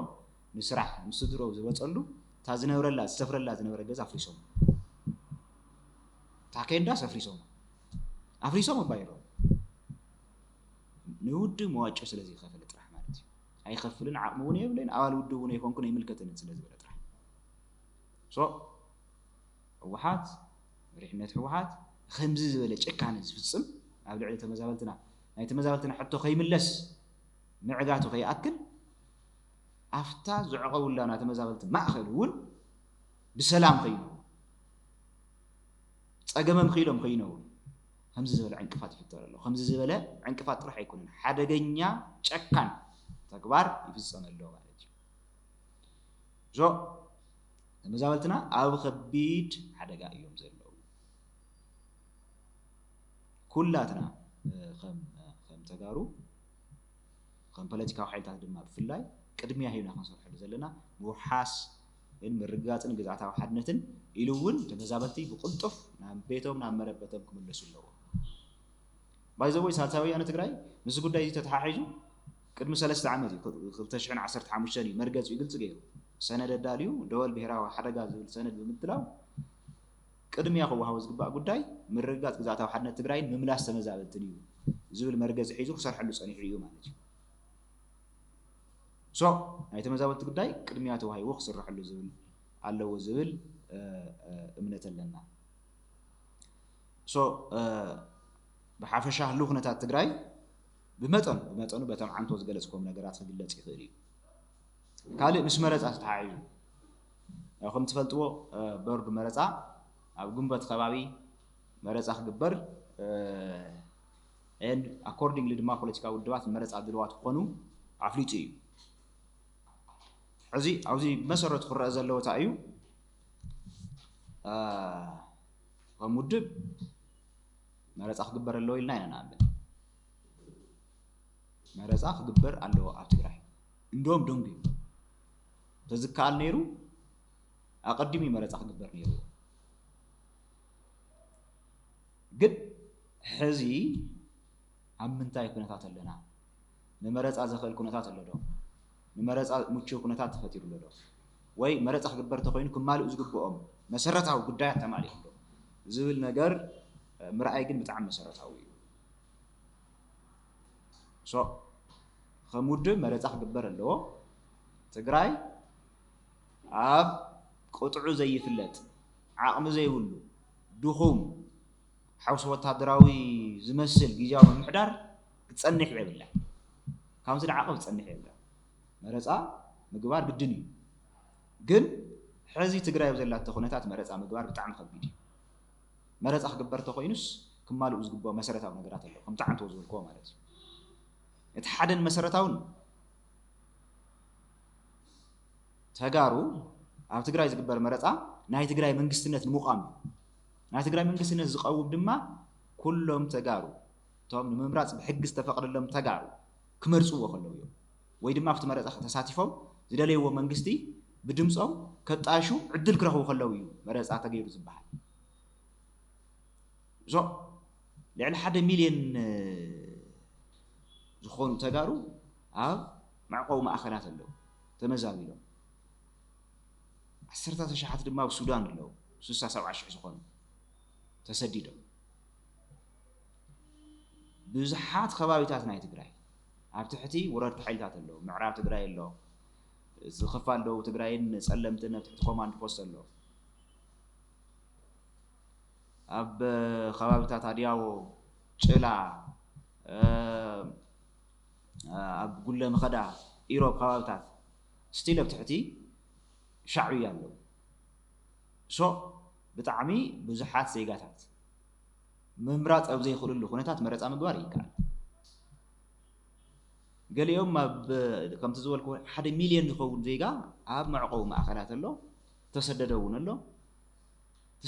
ንስራሕ ምስ ስድሮ ዝወፀሉ እታ ዝነብረላ ዝሰፍረላ ዝነበረ ገዛ ኣፍሪሶም እታ ኬንዳስ ኣፍሪሶም ኣፍሪሶም ኣባይሮም ንውድብ መዋጮ ስለ ዘይከፈለ ጥራሕ ማለት እዩ። ኣይኸፍልን ዓቕሚ እውን የብለይን ኣባል ውድብ እውን ኣይኮንኩን ኣይምልከተንን ስለ ዝበለ ጥራሕ ሶ ህወሓት፣ መሪሕነት ህወሓት ከምዚ ዝበለ ጭካነ ዝፍፅም ኣብ ልዕሊ ተመዛበልትና፣ ናይ ተመዛበልትና ሕቶ ከይምለስ ምዕጋቱ ከይኣክል፣ ኣብታ ዘዕቐቡላ ናይ ተመዛበልቲ ማእኸል እውን ብሰላም ከይነብሩ፣ ፀገሞም ክኢሎም ከይነብሩ ከምዚ ዝበለ ዕንቅፋት ይፍጠር ኣሎ። ከምዚ ዝበለ ዕንቅፋት ጥራሕ ኣይኮነን፣ ሓደገኛ ጨካን ተግባር ይፍፀም ኣሎ ማለት እዩ። ዞ ተመዛበልትና ኣብ ከቢድ ሓደጋ እዮም ዘለዉ። ኩላትና ከም ከም ተጋሩ ከም ፖለቲካዊ ሓይልታት ድማ ብፍላይ ቅድሚያ ሂብና ክንሰርሐሉ ዘለና ምውሓስ ግን ምርግጋፅን ግዝኣታዊ ሓድነትን ኢሉ እውን ተመዛበልቲ ብቕልጡፍ ናብ ቤቶም ናብ መረበቶም ክምለሱ ኣለዎም። ባይዘወይ ሳልሳይ ወያነ ትግራይ ምስ ጉዳይ እዚ ተተሓሒዙ ቅድሚ ሰለስተ ዓመት እዩ፣ ክልተ ሽሕን ዓሰርተ ሓሙሽተን እዩ መርገፂኡ ግልፂ ገይሩ ሰነድ ኣዳልዩ ደወል ብሄራዊ ሓደጋ ዝብል ሰነድ ብምድላው ቅድሚያ ክወሃቦ ዝግባእ ጉዳይ ምርግጋፅ ግዝኣታዊ ሓድነት ትግራይን ምምላስ ተመዛበልትን እዩ ዝብል መርገፂ ሒዙ ክሰርሐሉ ፀኒሑ እዩ ማለት እዩ። ሶ ናይ ተመዛበልቲ ጉዳይ ቅድሚያ ተዋሂቡ ክስረሐሉ ዝብል ኣለዎ ዝብል እምነት ኣለና። ሶ ብሓፈሻ ህልው ኩነታት ትግራይ ብመጠኑ ብመጠኑ በቶም ዓንቶ ዝገለፅኩም ነገራት ክግለፅ ይኽእል እዩ። ካልእ ምስ መረፃ ተተሓሒዙ ያው ከም ትፈልጥዎ ቦርድ መረፃ ኣብ ግንቦት ከባቢ መረፃ ክግበር and accordingly ድማ ፖለቲካዊ ውድባት ንመረፃ ድልዋት ክኾኑ ኣፍሊጡ እዩ። ሕዚ ኣብዚ መሰረቱ ክረአ ዘለዎ እንታይ እዩ? ከም ውድብ መረፃ ክግበር ኣለዎ ኢልና ኢና ንኣምን። መረፃ ክግበር ኣለዎ ኣብ ትግራይ። እንደውም ደንጉዩ ተዝከኣል ነይሩ ኣቐዲሙ መረፃ ክግበር ነይሩ። ግን ሕዚ ኣብ ምንታይ ኩነታት ኣለና? ንመረፃ ዘኽእል ኩነታት ኣሎ ዶ? ንመረፃ ምቹው ኩነታት ተፈጢሩ ኣሎ ዶ? ወይ መረፃ ክግበር ተኾይኑ ክማልኡ ዝግብኦም መሰረታዊ ጉዳያት ተማሊኦም ዶ? ዝብል ነገር ምርኣይ ግን ብጣዕሚ መሰረታዊ እዩ። ሶ ከም ውድብ መረፃ ክግበር ኣለዎ። ትግራይ ኣብ ቅጥዑ ዘይፍለጥ ዓቕሚ ዘይብሉ ድኹም ሓውሲ ወታደራዊ ዝመስል ግዝያዊ ምምሕዳር ክትፀንሕ የብላ። ካብዚ ንዓቐብ ክትፀንሕ የብላ። መረፃ ምግባር ግድን እዩ። ግን ሕዚ ትግራይ ኣብ ዘላቶ ኩነታት መረፃ ምግባር ብጣዕሚ ከቢድ እዩ። መረፃ ክግበር ተኮይኑስ ክማልኡ ዝግብኦ መሰረታዊ ነገራት ኣለዉ። ከምቲ ዓንቶ ዝበልክዎ ማለት እዩ። እቲ ሓደን መሰረታውን ተጋሩ ኣብ ትግራይ ዝግበር መረፃ ናይ ትግራይ መንግስትነት ንምቋም እዩ። ናይ ትግራይ መንግስትነት ዝቐውም ድማ ኩሎም ተጋሩ እቶም ንምምራፅ ብሕጊ ዝተፈቐደሎም ተጋሩ ክመርፅዎ ከለዉ እዮም። ወይ ድማ ኣብቲ መረፃ ተሳቲፎም ዝደለይዎ መንግስቲ ብድምፆም ከጣሹ ዕድል ክረኽቡ ከለዉ እዩ መረፃ ተገይሩ ዝበሃል። እዞም ልዕሊ ሓደ ሚልዮን ዝኾኑ ተጋሩ ኣብ መዕቆቢ ማእኸላት ኣለዉ ተመዛቢሎም። ዓሰርታት ኣሽሓት ድማ ኣብ ሱዳን ኣለዉ፣ ስሳ ሰብዓ ሽሕ ዝኾኑ ተሰዲዶም። ብዙሓት ከባቢታት ናይ ትግራይ ኣብ ትሕቲ ወረርቲ ሓይልታት ኣለዉ። ምዕራብ ትግራይ ኣሎ፣ ዝኸፋል ደቡብ ትግራይን ጸለምትን ኣብ ትሕቲ ኮማንድ ፖስት ኣሎ። ኣብ ከባቢታት ኣድያቦ፣ ጭላ፣ ኣብ ጉለ መኸዳ፣ ኢሮብ ከባቢታት ስቲል ኣብ ትሕቲ ሻዕብያ ኣለዉ። ሶ ብጣዕሚ ብዙሓት ዜጋታት ምምራፅ ኣብ ዘይኽእልሉ ኩነታት መረፃ ምግባር ይከኣል። ገሊኦም ኣብ ከምቲ ዝበልኩ ሓደ ሚልዮን ዝኸውን ዜጋ ኣብ መዕቆቢ ማእኸላት ኣሎ፣ ዝተሰደደ እውን ኣሎ፣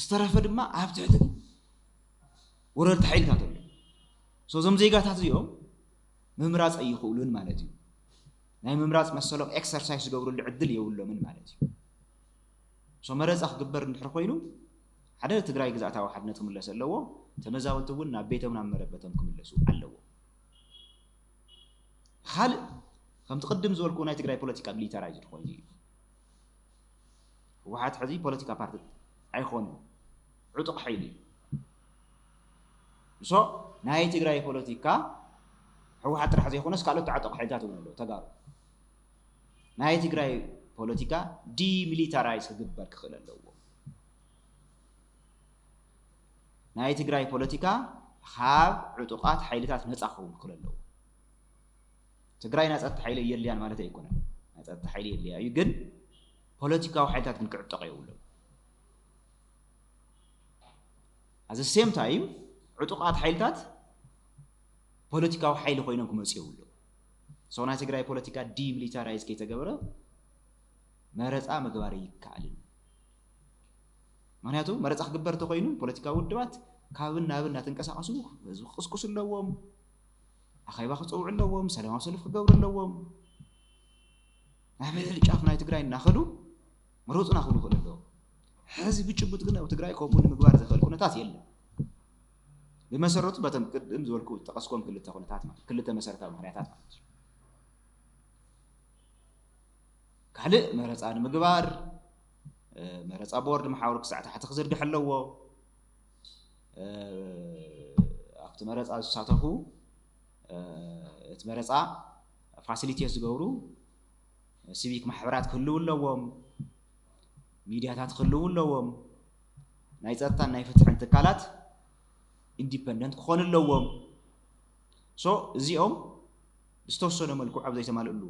ዝተረፈ ድማ ኣብ ትሕቲ ወረርቲ ሓይልታት ኣሎ። ሶ እዞም ዜጋታት እዚኦም ምምራፅ ኣይኽእሉን ማለት እዩ። ናይ ምምራፅ መሰሎም ኤክሰርሳይዝ ዝገብርሉ ዕድል የብሎምን ማለት እዩ። ሶ መረፃ ክግበር እንድሕር ኮይኑ ሓደ ትግራይ ግዝኣታዊ ሓድነት ክምለስ ኣለዎ። ተመዛበልቲ እውን ናብ ቤቶም ናብ መረበቶም ክምለሱ ኣለዎ። ካልእ ከምቲ ቅድም ዝበልኩ ናይ ትግራይ ፖለቲካ ሚሊተራይዝድ ኮይኑ እዩ። ህወሓት ሕዚ ፖለቲካ ፓርቲ ኣይኮነን፣ ዕጡቕ ሓይሊ እዩ። ሶ ናይ ትግራይ ፖለቲካ ህወሓት ጥራሕ ዘይኮነስ ካልኦት ተዓጠቑ ሓይልታት እውን ኣለዉ ተጋሩ። ናይ ትግራይ ፖለቲካ ዲሚሊታራይዝ ክግበር ክኽእል ኣለዎ። ናይ ትግራይ ፖለቲካ ካብ ዕጡቓት ሓይልታት ነፃ ክኸውን ክኽእል ኣለዎ። ትግራይ ናይ ጸጥታ ሓይሊ የድልያን ማለት ኣይኮነን። ናይ ጸጥታ ሓይሊ የድልያ እዩ፣ ግን ፖለቲካዊ ሓይልታት ግን ክዕጠቕ የብሎም። At the same time ዕጡቓት ሓይልታት ፖለቲካዊ ሓይሊ ኮይኖም ክመፁ የብሎም። So ናይ ትግራይ ፖለቲካ ዲሚሊታራይዝ ከይተገበረ መረፃ ምግባር ይከኣልን። ምክንያቱ መረፃ ክግበር እንተኮይኑ ፖለቲካዊ ውድባት ካብን ናብን እናተንቀሳቀሱ ህዝቢ ክቅስቅሱ ኣለዎም፣ ኣኼባ ክፀውዑ ኣለዎም፣ ሰላማዊ ሰልፍ ክገብሩ ኣለዎም። ናብ ልዕሊ ጫፍ ናይ ትግራይ እናኸዱ ምረፁና ክብሉ ይኽእሉ ኣለዎም። ሕዚ ብጭቡጥ ግን ኣብ ትግራይ ከምኡ ንምግባር ዘኽእል ኩነታት የለን። ብመሰረቱ በተን ቅድም ዝበልኩ ዝጠቀስኮም ክልተ ኩነታት ማለት ክልተ መሰረታዊ ምክንያታት ማለት እዩ። ካልእ መረፃ ንምግባር መረፃ ቦርድ መሓውር ክሳዕ ታሕቲ ክዝርግሕ ኣለዎ። ኣብቲ መረፃ ዝሳተፉ እቲ መረፃ ፋሲሊቴት ዝገብሩ ሲቪክ ማሕበራት ክህልው ኣለዎም፣ ሚድያታት ክህልው ኣለዎም፣ ናይ ፀጥታን ናይ ፍትሕን ትካላት ኢንዲፐንደንት ክኾኑ ኣለዎም። So እዚኦም ዝተወሰነ መልክዑ ኣብ ዘይተማልእሉ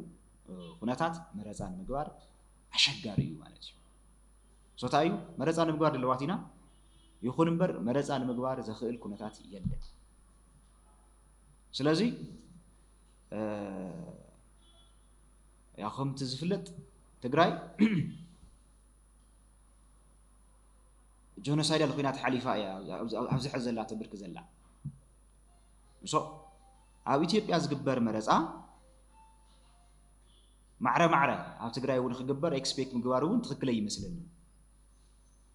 ኩነታት መረፃ ንምግባር ኣሸጋሪ እዩ ማለት እዩ። So እንታይ እዩ መረፃ ንምግባር ድለዋት ኢና፣ ይኹን እምበር መረፃ ንምግባር ዘኽእል ኩነታት የለን። ስለዚ ያው ከምቲ ዝፍለጥ ትግራይ ጆኖሳይዳል ኩናት ሓሊፋ እያ ኣብዚ ሕዚ ዘላ ትብርክ ዘላ። So ኣብ ኢትዮጵያ ዝግበር መረፃ ማዕረ ማዕረ ኣብ ትግራይ እውን ክግበር ኤክስፔክት ምግባር እውን ትኽክል ኣይመስለኒ።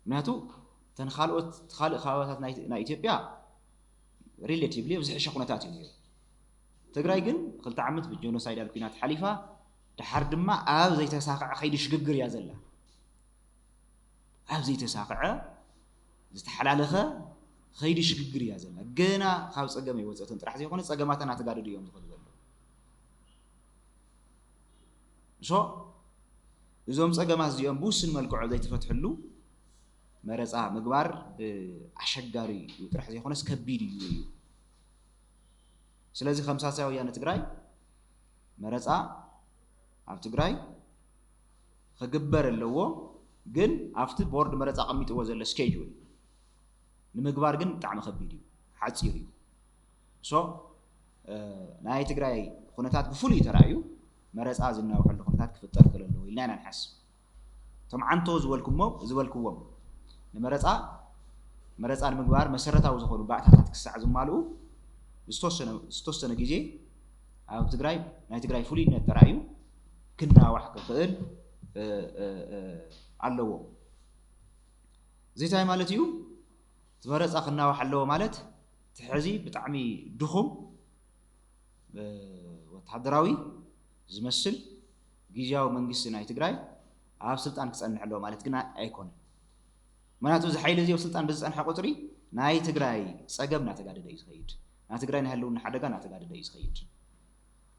ምክንያቱ እተን ካልኦት ካልእ ከባቢታት ናይ ኢትዮጵያ ሪሌቲቭሊ ኣብ ዝሕሸ ኩነታት እዩ ነይሩ። ትግራይ ግን ክልተ ዓመት ብጆኖሳይዳል ኩናት ሓሊፋ፣ ድሓር ድማ ኣብ ዘይተሳኽዐ ከይዲ ሽግግር እያ ዘላ። ኣብ ዘይተሳኽዐ ዝተሓላለኸ ከይዲ ሽግግር እያ ዘላ። ገና ካብ ፀገም ኣይወፀትን ጥራሕ ዘይኮነ ፀገማታ እናተጋደዱ እዮም ዝኸዱ ዘለዉ። So እዞም ፀገማት እዚኦም ብውስን መልክዑ ዘይተፈትሕሉ መረፃ ምግባር ኣሸጋሪ እዩ ጥራሕ ዘይኮነስ ከቢድ እዩ እዩ። ስለዚ ከም ሳልሳይ ወያነ ትግራይ መረፃ ኣብ ትግራይ ክግበር ኣለዎ፣ ግን ኣብቲ ቦርድ መረፃ ኣቐሚጥዎ ዘሎ ስኬጁል ንምግባር ግን ብጣዕሚ ከቢድ እዩ፣ ሓፂር እዩ። So ናይ ትግራይ ኩነታት ብፍሉይ ተራእዩ መረፃ ዝናውሐሉ ኩነታት ክፍጠር ክእል ኣለዎ ኢልና ኢና ንሓስብ። እቶም ዓንቶ ዝበልኩሞ ዝበልክዎም ንመረፃ መረፃ ንምግባር መሰረታዊ ዝኾኑ ባእታታት ክሳዕ ዝማልኡ ዝተወሰነ ግዜ ኣብ ትግራይ ናይ ትግራይ ፍሉይነት ተራእዩ ክናዋሕ ክኽእል ኣለዎ። እዚ እንታይ ማለት እዩ? እቲ መረፃ ክናዋሕ ኣለዎ ማለት እቲ ሕዚ ብጣዕሚ ድኹም ወታደራዊ ዝመስል ግዝያዊ መንግስቲ ናይ ትግራይ ኣብ ስልጣን ክፀንሕ ኣለዎ ማለት ግን ኣይኮነን። ምክንያቱ እዚ ሓይሊ እዚ ኣብ ስልጣን ብዝፀንሐ ቁፅሪ ናይ ትግራይ ፀገም እናተጋደደ እዩ ዝኸይድ፣ ናይ ትግራይ ናይ ህልውና ሓደጋ እናተጋደደ እዩ ዝኸይድ።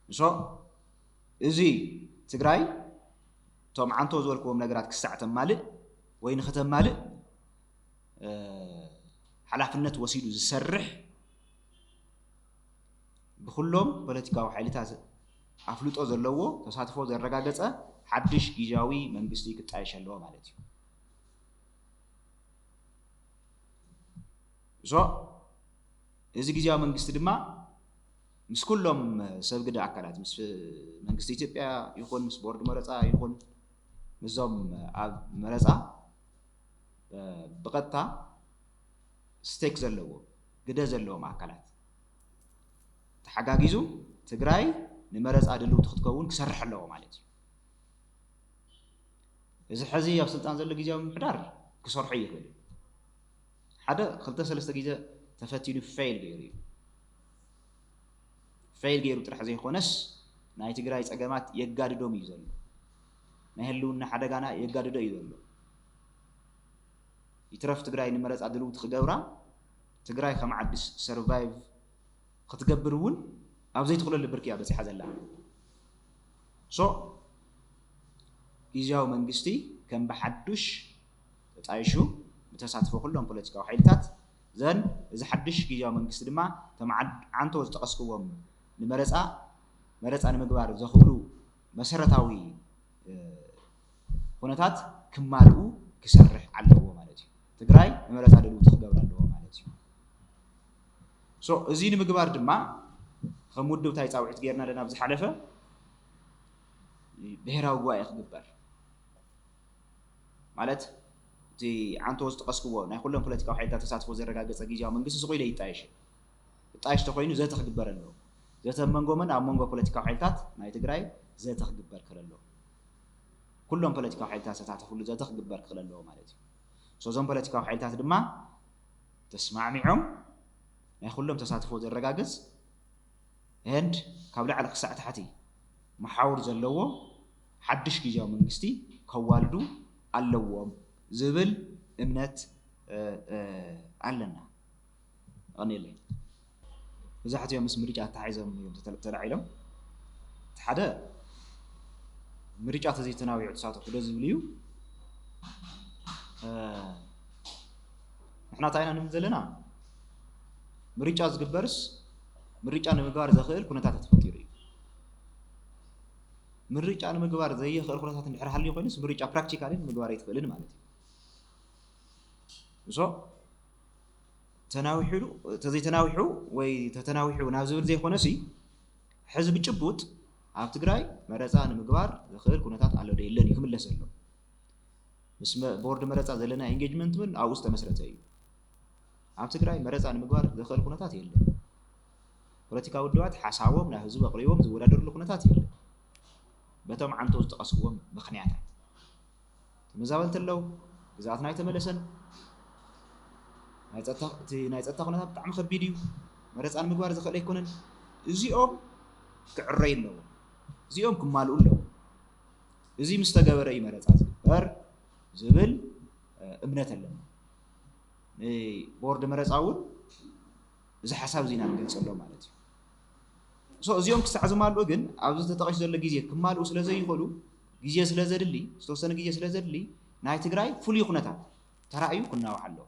So እዚ ትግራይ እቶም ዓንቶ ዝበልክዎም ነገራት ክሳዕ ተማልእ ወይ ንክተማልእ ሓላፍነት ወሲዱ ዝሰርሕ ብኩሎም ፖለቲካዊ ሓይልታት ኣፍልጦ ዘለዎ ተሳትፎ ዘረጋገፀ ሓድሽ ግዝያዊ መንግስቲ ክጣየሽ ኣለዎ ማለት እዩ። So እዚ ግዝያዊ መንግስቲ ድማ ምስ ኩሎም ሰብ ግደ ኣካላት ምስ መንግስቲ ኢትዮጵያ ይኹን ምስ ቦርድ መረፃ ይኹን ምስዞም ኣብ መረፃ ብቐጥታ ስቴክ ዘለዎ ግደ ዘለዎም ኣካላት ተሓጋጊዙ ትግራይ ንመረፃ ድልውቲ ክትከውን ክሰርሕ ኣለዎ ማለት እዩ። እዚ ሕዚ ኣብ ስልጣን ዘሎ ግዝያዊ ምምሕዳር ክሰርሖ ይኽእል እዩ። ሓደ ክልተ ሰለስተ ግዜ ተፈቲኑ ፌይል ገይሩ እዩ። ፌይል ገይሩ ጥራሕ ዘይኮነስ ናይ ትግራይ ፀገማት የጋድዶም እዩ ዘሎ። ናይ ህልውና ሓደጋና የጋድዶ እዩ ዘሎ። ይትረፍ ትግራይ ንመረፃ ድልውቲ ክገብራ ትግራይ ከም ዓዲ ሰርቫይቭ ክትገብር እውን ኣብ ዘይትኽእለሉ ብርኪ እያ በፂሓ ዘላ። So ግዝያዊ መንግስቲ ከም ብሓዱሽ ተጣይሹ ብተሳትፎ ኩሎም ፖለቲካዊ ሓይልታት ዘን እዚ ሓድሽ ግዜያዊ መንግስቲ ድማ እቶም ዓድ- ዓንቶ ዝጠቐስክዎም ንመረፃ መረፃ ንምግባር ዘኽእሉ መሰረታዊ ኩነታት ክማልኡ ክሰርሕ ኣለዎ ማለት እዩ። ትግራይ ንመረፃ ድልውቲ ክገብር ኣለዎ ማለት እዩ። ሶ እዚ ንምግባር ድማ ከም ውድብ ታይ ፃውዒት ገይርና ኣለና ኣብ ዝሓለፈ ብሄራዊ ጉባኤ ክግበር ማለት እቲ ዓንቶ ዝጠቐስክዎ ናይ ኩሎም ፖለቲካዊ ሓይልታት ተሳትፎ ዘረጋገፀ ግዜያዊ መንግስቲ ስቕ ኢለ ይጣየሽ። ክጣየሽ ተኮይኑ ዘተ ክግበር ኣለዎ። ዘተ መንጎ መን ኣብ መንጎ ፖለቲካዊ ሓይልታት ናይ ትግራይ ዘተ ክግበር ክለሎ ኩሎም ፖለቲካዊ ሓይልታት ዝተሳተፍሉ ዘተ ክግበር ክኽእል ኣለዎ ማለት እዩ። ሶ እዞም ፖለቲካዊ ሓይልታት ድማ ተስማዕሚዖም ናይ ኩሎም ተሳትፎ ዘረጋግፅ and ካብ ላዕሊ ክሳዕ ታሕቲ መሓውር ዘለዎ ሓድሽ ግዜያዊ መንግስቲ ከዋልዱ ኣለዎም ዝብል እምነት ኣለና። ኣቐኒለይ። መብዛሕትኦም ምስ ምርጫ ኣተሓሒዞም እዮም ተተ- ተላዒሎም። እቲ ሓደ ምርጫ ተዘይተናዊሑ ተሳተፉ ዶ ዝብል እዩ። ንሕና እንታይ ኢና ንብል ዘለና? ምርጫ ዝግበርስ ምርጫ ንምግባር ዘኽእል ኩነታት ተፈጢሩ እዩ። ምርጫ ንምግባር ዘየኽእል ኩነታት እንድሕር ሃልዩ ኮይኑስ ምርጫ ፕራክቲካሊ ንምግባር ኣይትኽእልን ማለት እዩ። እሶ ተናዊሑ ተዘይተናዊሑ ወይ ተተናዊሑ ናብ ዝብል ዘይኮነ ሲ ሕዚ ብጭቡጥ ኣብ ትግራይ መረፃ ንምግባር ዝኽእል ኩነታት ኣሎ ዶ የለን እዩ ክምለስ ዘሎ። ምስ ቦርድ መረፃ ዘለና engagement እውን ኣብኡ ዝተመስረተ እዩ። ኣብ ትግራይ መረፃ ንምግባር ዝኽእል ኩነታት የለን። ፖለቲካዊ ውድባት ሓሳቦም ናብ ህዝቢ ኣቕሪቦም ዝወዳደርሉ ኩነታት የለን። በቶም ዓንቶ ዝጠቐስዎም ምኽንያታት ተመዛበልቲ ኣለዉ፣ ግዝኣትና ኣይተመለሰን፣ እቲ ናይ ፀጥታ ኩነታት ብጣዕሚ ከቢድ እዩ፣ መረፃ ንምግባር ዝኽእል ኣይኮነን። እዚኦም ክዕረዩ ኣለዎም፣ እዚኦም ክማልኡ ኣለዎም። እዚ ምስ ተገበረ እዩ መረፃ ዝግበር ዝብል እምነት ኣለና። ንቦርድ መረፃ እውን እዚ ሓሳብ እዚ ኢና ንገልፀሎም ማለት እዩ። ሶ እዚኦም ክሳዕ ዝማልኡ ግን ኣብዚ ተጠቒሱ ዘሎ ግዜ ክማልኡ ስለ ዘይኽእሉ ግዜ ስለ ዘድሊ ዝተወሰነ ግዜ ስለ ዘድሊ ናይ ትግራይ ፍሉይ ኩነታት ተራእዩ ክናዋሕ ኣለዎ።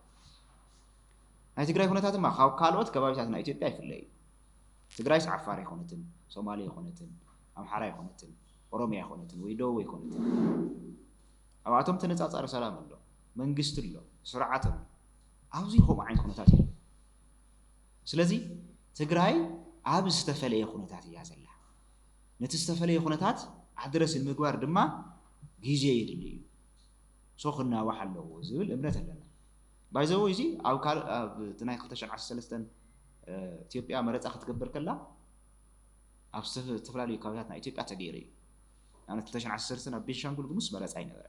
ናይ ትግራይ ኩነታት ድማ ካብ ካልኦት ከባቢታት ናይ ኢትዮጵያ ይፍለ እዩ። ትግራይስ ዓፋር ኣይኮነትን፣ ሶማሌ ኣይኮነትን፣ ኣምሓራ ኣይኮነትን፣ ኦሮሚያ ኣይኮነትን ወይ ደቡብ ኣይኮነትን። ኣብኣቶም ተነፃፃሪ ሰላም ኣሎ፣ መንግስቲ ኣሎ፣ ስርዓት ኣሎ። ኣብዚ ከምኡ ዓይነት ኩነታት የለን። ስለዚ ትግራይ ኣብ ዝተፈለየ ኩነታት እያ ዘላ። ነቲ ዝተፈለየ ኩነታት ኣድረስ ንምግባር ድማ ግዜ የድሊ እዩ። ሶ ክናዋሕ ኣለዎ ዝብል እምነት ኣለና። ባይዘወ እዚ ኣብ ካልእ ኣብ እቲ ናይ ክልተ ሽሕን ዓሰርተ ሰለስተን ኢትዮጵያ መረፃ ክትገብር ከላ ኣብ ዝተፈላለዩ ከባቢታት ናይ ኢትዮጵያ ተገይሩ እዩ። ንኣብነት ክልተ ሽሕን ዓሰርተ ሰለስተን ኣብ ቤንሻንጉል ጉሙዝ መረፃ ኣይነበረ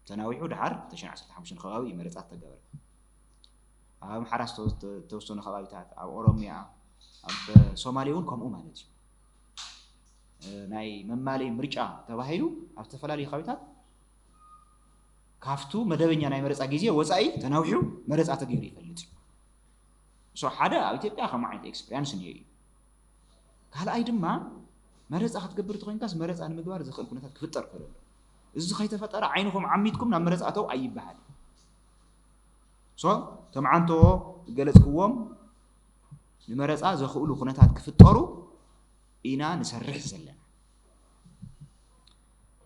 ተናዊሑ ድሓር ክልተ ሽሕን ዓሰርተ ሓሙሽተን ከባቢ እዩ መረፃ ተገበረ። ኣብ ኣምሓራ ዝተወሰኑ ከባቢታት ኣብ ኦሮሚያ ኣብ ሶማሌ እውን ከምኡ ማለት እዩ። ናይ መማለይ ምርጫ ተባሂሉ ኣብ ዝተፈላለዩ ከባቢታት ካብቱ መደበኛ ናይ መረፃ ግዜ ወፃኢ ተናዊሑ መረፃ ተገይሩ ይፈልጥ እዩ። ሶ ሓደ ኣብ ኢትዮጵያ ከምኡ ዓይነት ኤክስፒሪያንስ እኒኦ እዩ። ካልኣይ ድማ መረፃ ክትገብር ተኮይንካስ መረፃ ንምግባር ዝኽእል ኩነታት ክፍጠር ክእል ኣሎ። እዚ ከይተፈጠረ ዓይንኹም ዓሚትኩም ናብ መረፃ እተው ኣይበሃል። ሶ ተምዓንቶ ዝገለፅክዎም ንመረፃ ዘኽእሉ ኩነታት ክፍጠሩ ኢና ንሰርሕ ዘለና።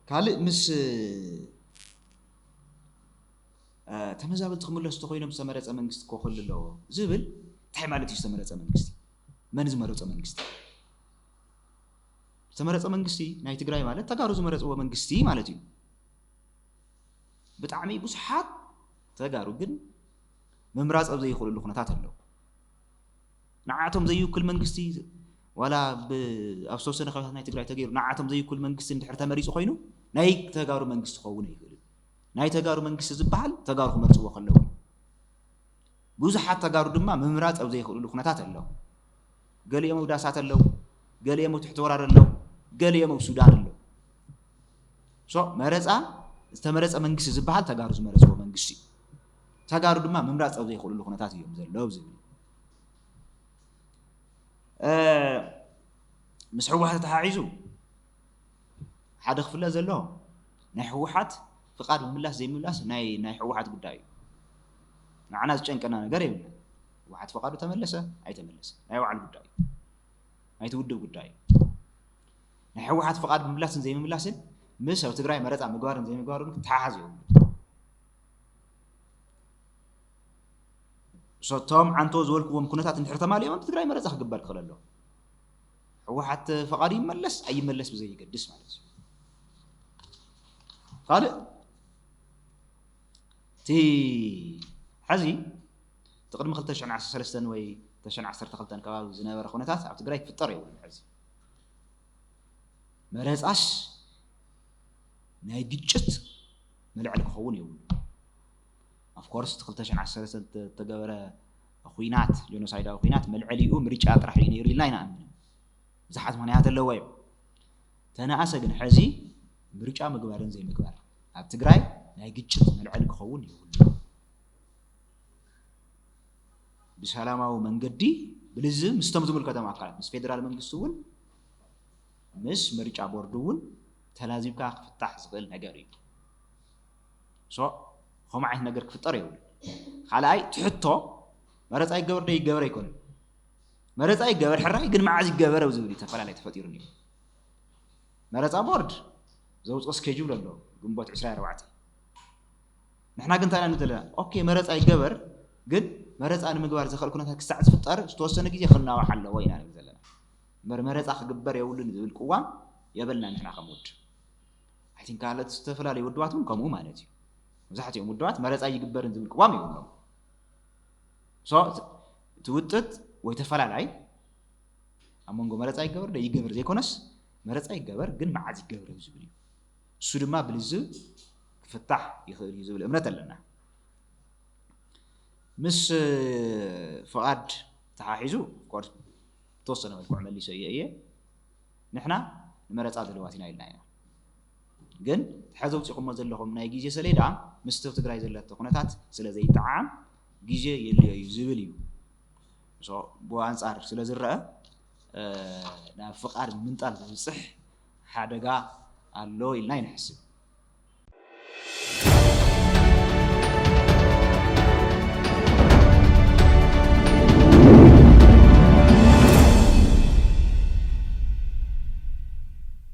ካልእ ምስ ተመዛበልቲ ክምለሱ ተኮይኖም ዝተመረፀ መንግስቲ ክኮሉ ኣለዎ ዝብል እንታይ ማለት እዩ? ዝተመረፀ መንግስቲ መን ዝመረፆ መንግስቲ? ዝተመረፀ መንግስቲ ናይ ትግራይ ማለት ተጋሩ ዝመረፅዎ መንግስቲ ማለት እዩ። ብጣዕሚ ብዙሓት ተጋሩ ግን ምምራፅ ኣብ ዘይኽእልሉ ኩነታት ኣለዉ። ንዓቶም ዘይውክል መንግስቲ ዋላ ኣብ ዝተወሰነ ከባቢታት ናይ ትግራይ ተገይሩ ንዓቶም ዘይውክል መንግስቲ እንድሕር ተመሪፁ ኮይኑ ናይ ተጋሩ መንግስቲ ክኸውን ኣይኽእልን። ናይ ተጋሩ መንግስቲ ዝበሃል ተጋሩ ክመርፅዎ ከለዉ ብዙሓት ተጋሩ ድማ ምምራፅ ኣብ ዘይኽእልሉ ኩነታት ኣለዉ። ገሊኦም ኣብ ዳሳት ኣለዉ፣ ገሊኦም ኣብ ትሕቲ ወራር ኣለዉ፣ ገሊኦም ኣብ ሱዳን ኣለዉ። ሶ መረፃ ዝተመረፀ መንግስቲ ዝበሃል ተጋሩ ዝመረፅዎ መንግስቲ እዩ። ተጋሩ ድማ ምምራፅ ኣብ ዘይኽእልሉ ኩነታት እዮም ዘለዉ ዝብል ምስ ህወሓት ተተሓሒዙ ሓደ ክፍለ ዘሎ ናይ ህወሓት ፍቓድ ምምላስ ዘይምምላስ ናይ ናይ ህወሓት ጉዳይ እዩ። ንዓና ዝጨንቀና ነገር የብልና። ህወሓት ፈቓዱ ተመለሰ ኣይተመለሰ ናይ ባዕሉ ጉዳይ እዩ። ናይቲ ውድብ ጉዳይ እዩ። ናይ ህወሓት ፈቓድ ምምላስን ዘይምምላስን ምስ ኣብ ትግራይ መረፃ ምግባርን ዘይምግባርን ክተሓሓዝ የብሉ። እቶም ዓንቶ ዝበልክዎም ኩነታት እንድሕር ተማሊኦም ኣብ ትግራይ መረፃ ክግበር ክኽእል ኣሎ። ህወሓት ፈቓዱ ይመለስ ኣይመለስ ብዘይገድስ ማለት እዩ። ካልእ እቲ ሕዚ እቲ ቅድሚ ክልተ ሽሕን ዓሰርተ ሰለስተን ወይ ክልተ ሽሕን ዓሰርተ ክልተን ከባቢ ዝነበረ ኩነታት ኣብ ትግራይ ክፍጠር የብሉን። ሕዚ መረፃስ ናይ ግጭት መልዕሊ ክኸውን የብሉ። ኦፍኮርስ እቲ ክልተ ሽሕን ዓሰርተ ሰለስተን ዝተገበረ ኩናት ጀኖሳይዳዊ ኩናት መልዐሊኡ ምርጫ ጥራሕ እዩ ነይሩ ኢልና ኣይንኣምንን። ብዙሓት ምክንያት ኣለዎ እዮም። ተነኣሰ ግን ሕዚ ምርጫ ምግባርን ዘይምግባር ኣብ ትግራይ ናይ ግጭት መልዐሊ ክኸውን የብሉ። ብሰላማዊ መንገዲ ብልዝብ ምስቶም ዝምልከቶም ኣካላት ምስ ፌደራል መንግስቲ እውን ምስ ምርጫ ቦርድ እውን ተላዚብካ ክፍታሕ ዝኽእል ነገር እዩ። ሶ ከምኡ ዓይነት ነገር ክፍጠር የብሉ። ካልኣይ ትሕቶ መረፃ ይገበር ዶ ይገበር ኣይኮነን። መረፃ ይገበር ሕራይ ግን መዓዝ ይገበር ዝብል እዩ ተፈላለይ ተፈጢሩ እዩ። መረፃ ቦርድ ዘውፅኦ ስኬጁል ኣሎ ግንቦት ዕስራ ኣርባዕተ። ንሕና ግን እንታይ ኢና ንብል ዘለና? ኦኬ መረፃ ይገበር ግን መረፃ ንምግባር ዝኽእል ኩነታት ክሳዕ ዝፍጠር ዝተወሰነ ግዜ ክናዋሕ ኣለዎ ኢና ንብል ዘለና። እምበር መረፃ ክግበር የብሉን ዝብል ቅዋም የበልና ንሕና ከም ውድብ። ኣይ ቲንክ ካልኦት ዝተፈላለዩ ውድባት እውን ከምኡ ማለት እዩ። መብዛሕትኦም ውድባት መረፃ ይግበርን ዝብል ቅዋም የብሎም። ሶ እቲ ውጥጥ ወይ ተፈላላይ ኣብ መንጎ መረፃ ይገበር ዶ ይገበር ዘይኮነስ መረፃ ይገበር ግን መዓዝ ይገበር እዩ ዝብል እዩ። እሱ ድማ ብልዝብ ክፍታሕ ይኽእል እዩ ዝብል እምነት ኣለና። ምስ ፍቓድ ተሓሒዙ ኦፍኮርስ ብተወሰነ መልክዑ መሊሰዮ እየ። ንሕና ንመረፃ ድልዋት ኢና ኢልና ኢና። ግን ሕዚ ኣውፂኹሞ ዘለኹም ናይ ግዜ ሰሌዳ ምስቲ ኣብ ትግራይ ዘለቶ ኩነታት ስለ ዘይጠዓም ግዜ የድልዮ እዩ ዝብል እዩ። ሶ ብኡ ኣንፃር ስለ ዝረአ ናብ ፍቓድ ምንጣል ዘብፅሕ ሓደጋ ኣሎ ኢልና ይንሕስብ።